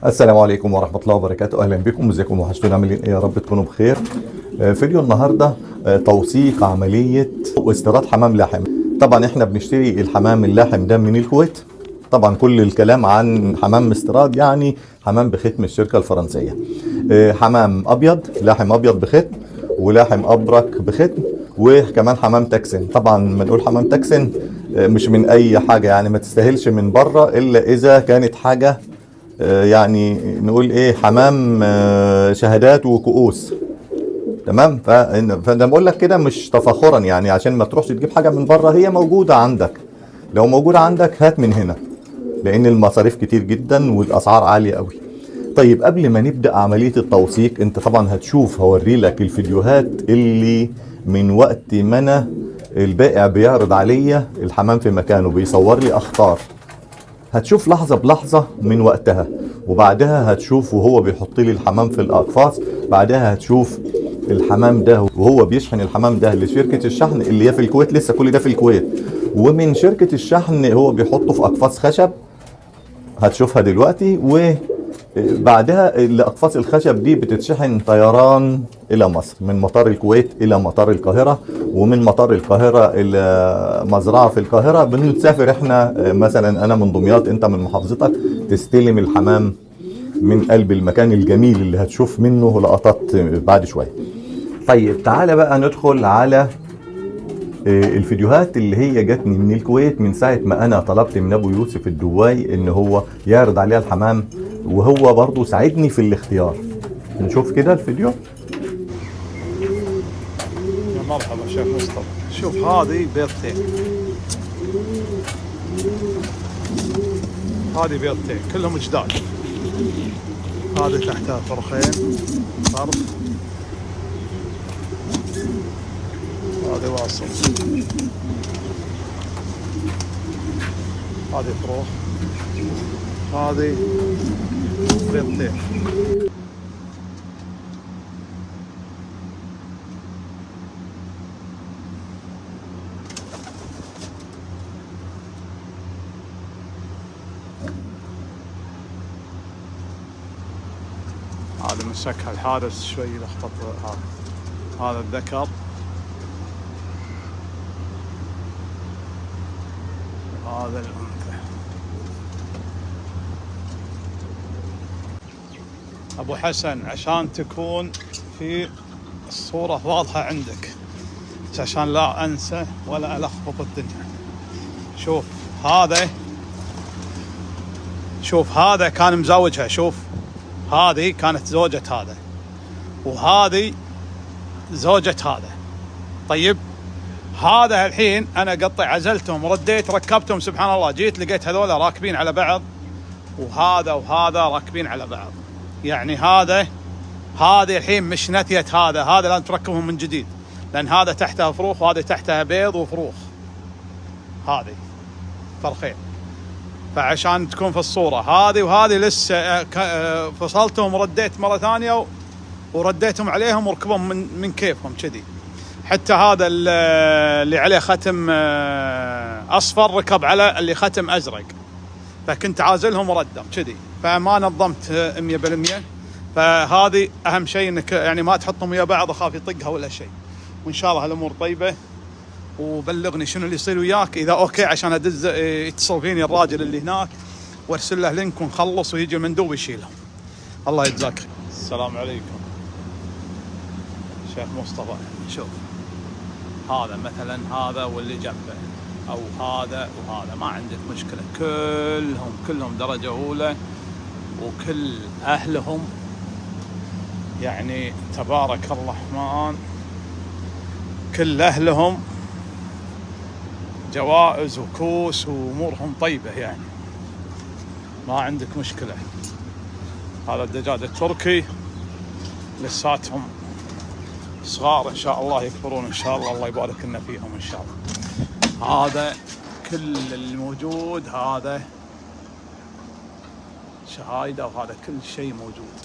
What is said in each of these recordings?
السلام عليكم ورحمة الله وبركاته. أهلا بكم، ازيكم؟ وحشتونا، عاملين ايه؟ يا رب تكونوا بخير. فيديو النهاردة توثيق عملية واستيراد حمام لاحم. طبعا احنا بنشتري الحمام اللاحم ده من الكويت. طبعا كل الكلام عن حمام استيراد، يعني حمام بختم الشركة الفرنسية. حمام ابيض، لاحم ابيض بختم، ولاحم ابرك بختم، وكمان حمام تاكسن. طبعا لما نقول حمام تاكسن مش من اي حاجة، يعني ما تستاهلش من بره الا اذا كانت حاجة يعني نقول ايه، حمام شهادات وكؤوس، تمام. فانا بقول لك كده مش تفاخرا، يعني عشان ما تروحش تجيب حاجة من بره، هي موجودة عندك. لو موجودة عندك هات من هنا، لان المصاريف كتير جدا والاسعار عالية قوي. طيب قبل ما نبدا عملية التوثيق، انت طبعا هتشوف، هوري لك الفيديوهات اللي من وقت ما انا البائع بيعرض عليا الحمام في مكانه، بيصور لي اخطار، هتشوف لحظة بلحظة من وقتها. وبعدها هتشوف وهو بيحط لي الحمام في الأقفاص، بعدها هتشوف الحمام ده وهو بيشحن الحمام ده لشركة الشحن اللي هي في الكويت، لسه كل ده في الكويت. ومن شركة الشحن هو بيحطه في أقفاص خشب، هتشوفها دلوقتي. وبعدها الأقفاص الخشب دي بتتشحن طيران إلى مصر، من مطار الكويت إلى مطار القاهرة، ومن مطار القاهرة إلى مزرعة في القاهرة. بنسافر إحنا، مثلا أنا من دمياط، أنت من محافظتك، تستلم الحمام من قلب المكان الجميل اللي هتشوف منه لقطات بعد شوية. طيب تعالى بقى ندخل على الفيديوهات اللي هي جاتني من الكويت من ساعة ما أنا طلبت من أبو يوسف الدواي إن هو يعرض عليها الحمام، وهو برضو ساعدني في الاختيار. نشوف كده الفيديو. يا مرحبا شيخ مصطفى. شوف هذه بيضتين، هذه بيضتين كلهم جداد. هذه تحتها فرخين، فرخ، هذه واصل، هذه فروخ، هذه بيضتين. هذا مسكها الحارس شوي لخبط. هذا الذكر، هذا الأنثى. أبو حسن، عشان تكون في الصورة واضحة عندك، عشان لا أنسى ولا ألخبط الدنيا. شوف هذا، شوف هذا كان مزوجها، شوف هذه كانت زوجة هذا، وهذه زوجة هذا. طيب هذا الحين أنا قطع عزلتهم ورديت ركبتهم، سبحان الله جيت لقيت هذولا راكبين على بعض، وهذا وهذا راكبين على بعض. يعني هذا هذه الحين مش نتية هذا، هذا لازم تركبهم من جديد، لأن هذا تحتها فروخ وهذا تحتها بيض وفروخ، هذه فرخين. فعشان تكون في الصورة، هذه وهذه لسه فصلتهم ورديت مرة ثانية ورديتهم عليهم وركبهم من كيفهم كذي. حتى هذا اللي عليه ختم أصفر ركب على اللي ختم أزرق، فكنت عازلهم وردهم كذي، فما نظمت 100%. فهذه أهم شيء إنك يعني ما تحطهم ويا بعض، أخاف يطقها ولا شيء. وإن شاء الله هالأمور طيبة. وبلغني شنو اللي يصير وياك اذا okay، عشان ادز يتصل فيني الراجل اللي هناك وارسل له link ونخلص ويجي المندوب يشيلهم. الله يجزاك خير. السلام عليكم شيخ مصطفى. شوف هذا مثلا، هذا واللي جنبه، او هذا وهذا، ما عندك مشكلة، كلهم درجه اولى، وكل اهلهم يعني تبارك الرحمن، كل اهلهم جوائز وكوس وامورهم طيبة، يعني ما عندك مشكلة. هذا الدجاج التركي لساتهم صغار، ان شاء الله يكبرون ان شاء الله، الله يبارك لنا فيهم ان شاء الله. هذا كل الموجود، هذا شهايده، وهذا كل شيء موجود،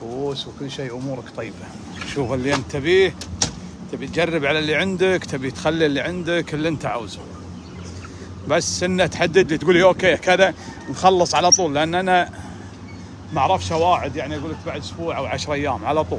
كوس وكل شيء، امورك طيبة. شوف اللي انت تبيه، تبي تجرب على اللي عندك، تبي تخلي اللي عندك، اللي انت عاوزه. بس انه تحدد لي تقول لي okay كذا نخلص على طول، لان انا ما اعرفش اواعد، يعني اقول لك بعد اسبوع او 10 ايام على طول.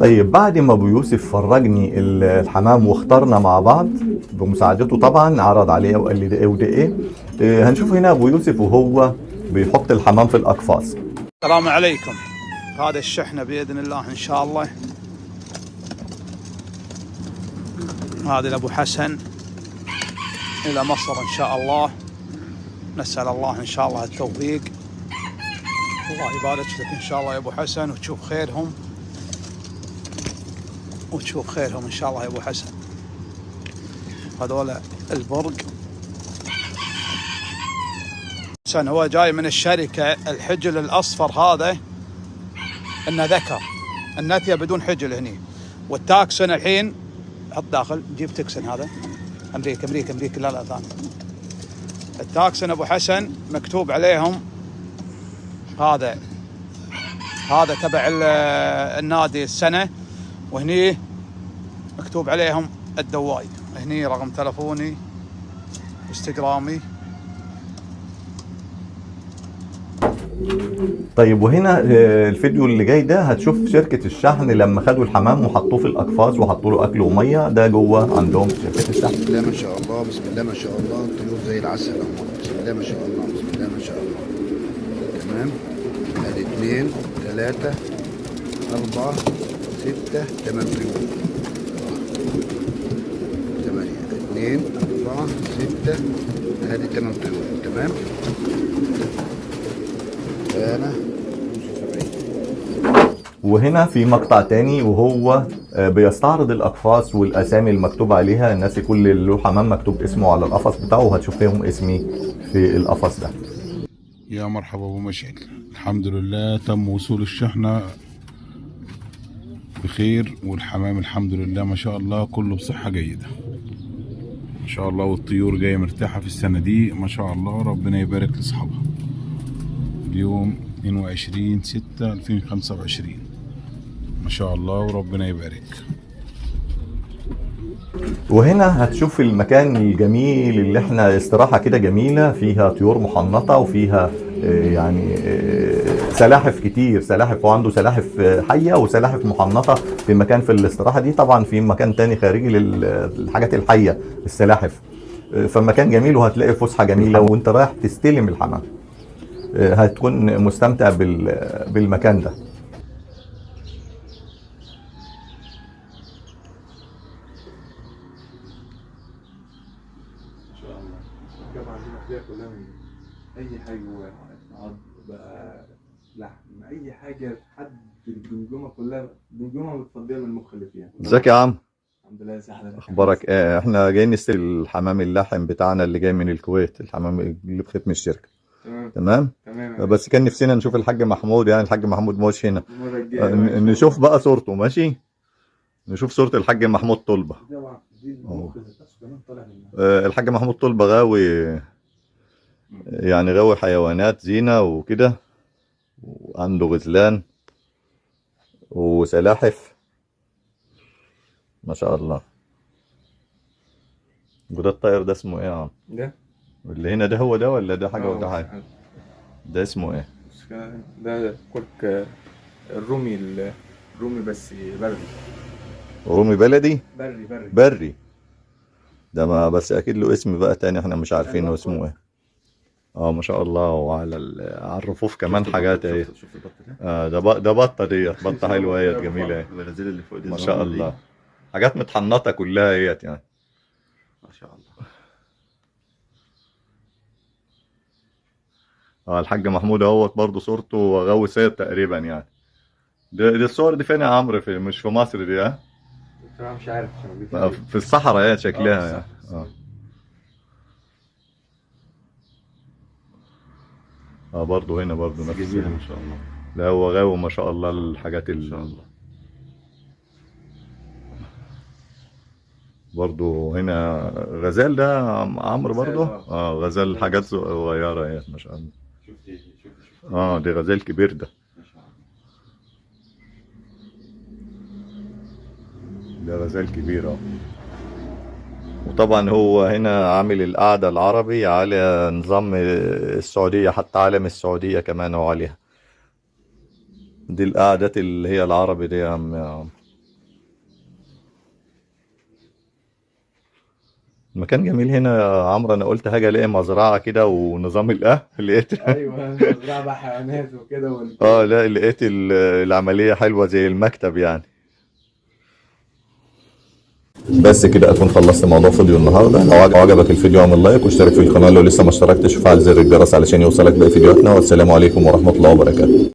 طيب بعد ما ابو يوسف فرجني الحمام واخترنا مع بعض بمساعدته طبعا، عرض عليه وقال لي ده ايه وده ايه. هنشوف هنا ابو يوسف وهو بيحط الحمام في الاقفاص. السلام عليكم. هذا الشحنة باذن الله ان شاء الله، هذا لابو حسن الى مصر ان شاء الله. نسال الله ان شاء الله التوفيق. الله يبارك لك ان شاء الله يا ابو حسن، وتشوف خيرهم، وتشوف خيرهم ان شاء الله يا ابو حسن. هذول البرق. حسن هو جاي من الشركة، الحجل الاصفر هذا انه ذكر، النثيه بدون حجل هني. والتاكسن الحين حط داخل، جيب تكسن هذا امريكا امريكا امريكا، لا لا ثاني. التاكسن ابو حسن مكتوب عليهم هذا، هذا تبع النادي السنة، وهني مكتوب عليهم الدواي. هني رقم تلفوني، انستغرامي. طيب وهنا الفيديو اللي جاي ده هتشوف شركة الشحن لما خدوا الحمام وحطوه في الأقفاص وحطوا له أكل ومية، ده جوه عندهم شركة الشحن. بسم الله ما شاء الله، بسم الله ما شاء الله، الطيور زي العسل اهو. بسم الله ما شاء الله، بسم الله ما شاء الله. تمام، ادي 2 3 4 6 8 طيور. 8 2 4 6، ادي 8 طيور. تمام، انا 75. وهنا في مقطع تاني وهو بيستعرض الأقفاص والأسامي المكتوب عليها. الناس كل اللي له حمام مكتوب اسمه على القفص بتاعه، وهتشوف فيهم اسمي في القفص ده. يا مرحبا ابو مشعل، الحمد لله تم وصول الشحنة بخير، والحمام الحمد لله ما شاء الله كله بصحة جيدة ما شاء الله، والطيور جاية مرتاحة في السنة دي ما شاء الله، ربنا يبارك لأصحابها. اليوم 22/6/2025 ما شاء الله، وربنا يبارك. وهنا هتشوف المكان الجميل اللي احنا استراحة كده جميلة، فيها طيور محنطة وفيها يعني سلاحف كتير، سلاحف، وعنده سلاحف حية وسلاحف محنطة في مكان في الاستراحة دي. طبعا في مكان تاني خارجي للحاجات الحية السلاحف، فمكان جميل وهتلاقي فسحة جميلة وانت رايح تستلم الحمام، هتكون مستمتع بالمكان ده. ان شاء الله الجامعة عندنا فيها كلها من اي حاجة، عظم بقى، لحم، اي حاجة، لحد الجمجمة كلها، الجمجمة متفضيه من المخ اللي فيها. ازيك يا عم؟ الحمد لله يا سحر. اخبارك ايه؟ احنا جايين نستلم الحمام اللحم بتاعنا اللي جاي من الكويت، الحمام اللي بختم الشركة. تمام تمام؟ تمام. بس كان نفسنا نشوف الحاج محمود، يعني الحاج محمود مش هنا. المرة الجاية نشوف بقى صورته. ماشي، نشوف صورة الحاج محمود طلبة. دي المخ ذات نفسه كمان طالع منها. الحاج محمود طلبة غاوي، يعني غاوي حيوانات زينة وكده، وعنده غزلان وسلاحف ما شاء الله. وده الطائر ده اسمه ايه يا عم؟ ده اللي هنا ده هو ده ولا ده حاجة وده حاجة؟ ده اسمه ايه؟ ده كرك الرومي، الرومي بس بري. رومي بلدي؟ بري بري بري ده، ما بس اكيد له اسم بقى تاني احنا مش عارفين اسمه ايه. ما شاء الله. وعلى على الرفوف كمان حاجات اهي. شوف البطة ده. ده بطه ديت، بطه حلوة اهيت، جميلة اهي البرازيل اللي فوق دي ما شاء الله، حاجات متحنطه كلها اهيت يعني ما شاء الله. الحاج محمود اهوت برضه صورته غاوي صيد تقريبا يعني. ده الصور دي فين يا عمرو؟ في مش في مصر دي؟ ها؟ بصراحة مش عارف عشان ما جيتش. في الصحراء يعني شكلها آه، يعني. في الصحراء. اه برضه هنا برضه نفس جميلة ما شاء الله. لا هو غاوي ما شاء الله الحاجات ما شاء الله. برضه هنا غزال ده عمرو غزال، برضه. آه. غزال حاجات صغيرة يعني ما شاء الله. شفت شفت شفت. دي غزال كبير ده. ما شاء الله. ده غزال كبير اهو. وطبعا هو هنا عامل القعدة العربي على نظام السعودية، حتى علم السعودية كمان هو عليها. دي القعدات اللي هي العربي دي يا عم. المكان جميل هنا يا عمرو. انا قلت هاجي الاقي مزرعة كده ونظام الاهل، لقيت ايوه مزرعة بقى حيوانات وكده لا لقيت العملية حلوة زي المكتب يعني. بس كده اكون خلصت موضوع فيديو النهارده. لو عجبك الفيديو اعمل لايك واشترك في القناة لو لسه ما اشتركتش، وفعل زر الجرس علشان يوصلك باقي فيديوهاتنا. والسلام عليكم ورحمة الله وبركاته.